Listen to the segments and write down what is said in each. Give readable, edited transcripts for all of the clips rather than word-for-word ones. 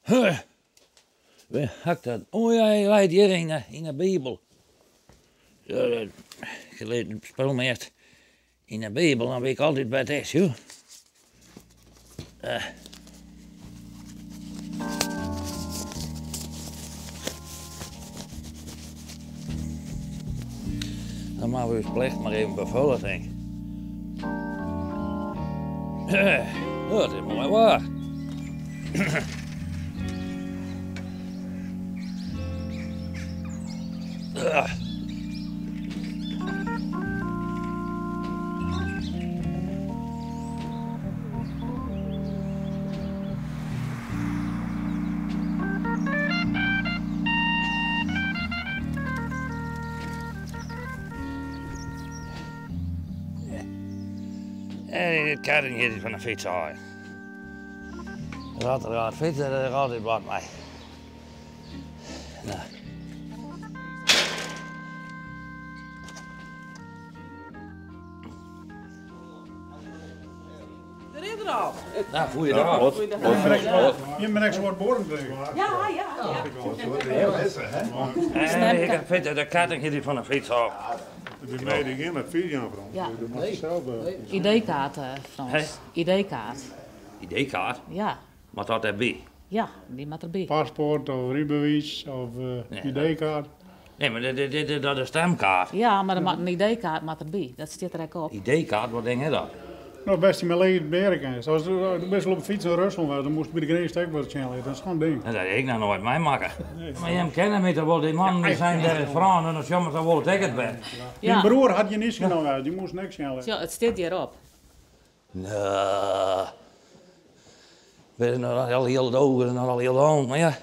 Huh. Wêr ha ik dat? O ja, hy leit hjir yn 'e Bibel. Ik lit it spul meast yn 'e Bibel, dan wit ik altyd wêr't it is, joh. Dan moatte we ús plicht mar even befulle, tink ik. Dat is moai waar. En dit karren hjir is fan de fyts ôf. As er gaat fytsen, dan is er altyd wat mei. Nou. Der is er al. Nou, goeiedag. Je bent niks wat boren Ja, ja. En ik vind de ketting hier van de fiets af. By my die gjin advys jaan Frans. Ja. Dat moat je zelf. ID-kaart, Frans. ID-kaart. ID-kaart? Ja. Moat dat derby? Ja, dy moat derby. Paspoart of rydbewiis of ID-kaart. Nee, mar dit, dit, dat is stemkaart. Ja, mar der moat in ID-kaart moat derby. Dat stiet der ek op. ID-kaart, wat ding is dat? No, bêst dy mei legitimeren kinst. As do bist wol op de fyts nei Ruslân west, dan moast by de grins ek wat sjen litte. Dat is sa'n ding. Dat ha ik noch noait meimakke. Mar jim kenne my toch wol, dy mannen dy seinen dêr is Frân en dan sjoch mar sa wol it ek it wer. Myn broer hat gjin ientsje noch west, dy moast niks sjen litte. Sjoch, it stiet hjirop. No, binne noch al hiel dogen en al hiel lang, mar ja,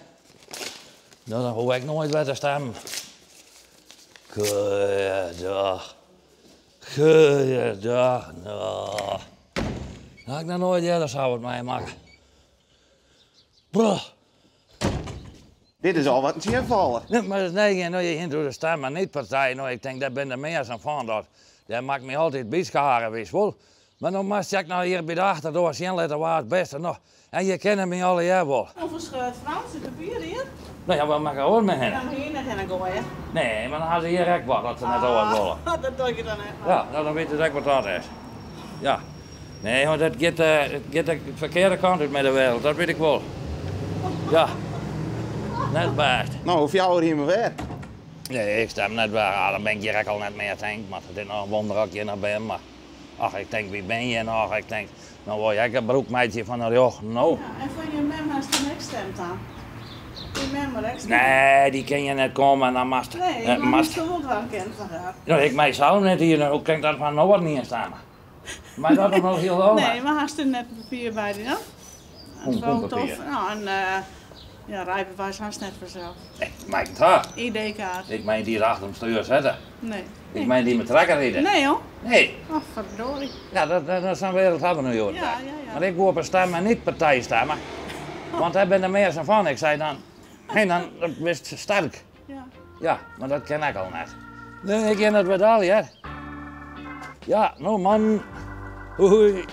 dan hoech ik noait wer te stemmen. Goeiedag. Goeiedag. No, ha ik noch noait earder sa wat meimakke. Brah. Dit is al wat in tsjinfaller. Nee, mar dat is nee, no, je hiene oer de stem en niet partij. No, ik tink, dêr binne der mear sa'n fan. Dat, dêr moat ik my altyd by skare, witst wol. Mar no moast ik noch hjir by de achterdoar sjen litte wa it bêste noch. En je kenne my allegear wol. Hoe ferscheurt Frans it papier hjir? No ja, wêr moat ik oars mei hinne? Dan hier net hinne goaie. Nee, mar dan ha se hjir ek wat as se net oars wolle. Dat doch ik dan net. Ja, no dan witte se ek wat dat is. Ja. Nee, want it giet, it giet de ferkearde kant út mei de wereld, dat wit ik wol. Ja. Net bêst. No, oer fjouwer jier mar wer. Nee, ik stim net wer. Ah, dan bin ik hjir ek al net mear, tink. Mar it is noch in wonder dat ik hjir noch bin, mar ach, ik tink, wie bin je noch? Ik tink, no wol je ek gebrûk meitsje fan de rjochten, no. Ja, en foar je mem hast dan ek stemd dan? Je mem moat ek stimme. Nee, dy kin hjir net komme en dan moatst. Nee, mar moatst wol dwaan kinne foar har. No, ik mei sels net hjir, hoe kin ik dat fan no wat ien stimme? Mei dat noch hiel lang? Nee, mar hast der net in papier by dy dan? Hoe papier? No, in ja, rijbewijs hast net fansels. Nee, mei ik ta. ID-kaart. Ik mei dy achter it stjoer sitte. Nee. Ik mei dy mei trekker ride. Nee joh. Nee. Oh, verdorie. Ja, dat, dat, sa'n wereld ha we no hjoed. Ja, ja, ja. Mar ik woe op in stem en niet partij stemme. Want dêr binne de measten fan. Ik sei dan, hé, dan bist sterk. Ja. Ja, mar dat kin ek al net. Nee, ik gean net wer del, hear. Ja, no mannen. Hoi.